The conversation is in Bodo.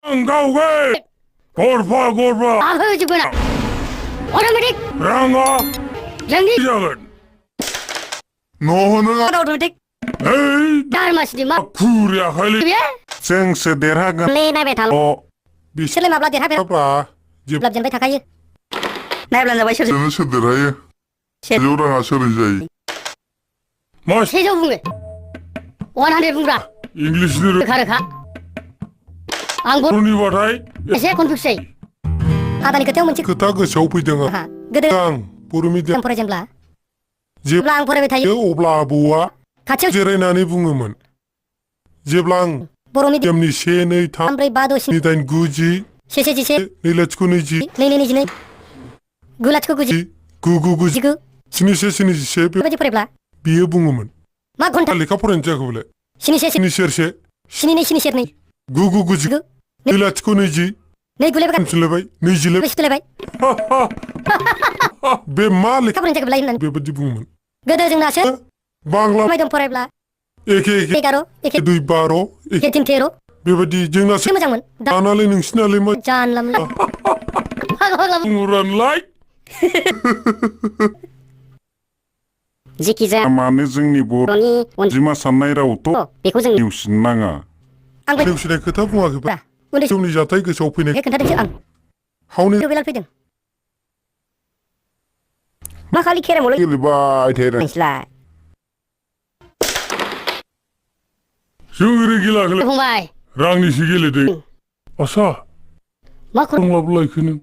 gaogwn gorfa ahojugu나 atomitig raga jwgnikagwn 너는 atomitig 에이 darmasdi ma kuria kali ya जों sederhagan lena betal बिसोर sele mabla derha apa jeblab janbai thakayo naiblan jabai sir जों sederhayo जौराङा सोरै जायो मा 세조 बुङो 100 बुंग्रा इंलिश लिरो रोखा रोखा आं बर'निबाथाय एसे कनफ्युज जायो आदानि खोथायाव मोनसे खोथा गोसोआव फैदों गोदो आं बर' मिडियाम फरायजेनब्ला जेब्ला आं फरायबाय थायो अब्ला आबौआ खाथियाव जिरायनानै बुङोमोन जेब्ला आं बर' मिडियामनि 1 2 3 4 5 6 8 9 10 11 2 लाथिख' 20 22 9 लाथिख' 90 9 9 9 स्निसे स्निजिसे बेबायदि फरायब्ला बियो बुङोमोन मा घन्टा लेखा फरायनो जायाखै बेलाय स्निसे स्नि सेरसे 2 सेरनै 9 9 9 2 लाथिख' 20 नै गुलायबाय सानसुलायबाय 20 बेसेलायबाय बे मा लेखा लेखा फरायनो जायाखै होननानै बेबायदि बुङोमोन गोदो जोंनासो बांला माइदम फरायब्ला एखे एखे 11 एखे 2 12 एखे 3 13 बेबायदि जोंनासो मोजांमोन दानालाय नोंसिनालाय मा जानला मुरानलाय जेखि जाया मानो जोंनि बर'नि अनजिमा साननाय रावथ' बेखौ जों नेवसिनो नाङा आं नेवसिनाय खोथा बुङाखैबा उन्दै समनि जाथाय गोसोआव फैनाय खोन्थादोंसो आं हावनि बेलाल फैदों मा खालि खेरामल गेलेबाय थायो नोंसलाय जों ओरै गेलेयाखै फंबाय रांनिसो गेलेदों आसा मा खौरां लाबोलायखो नों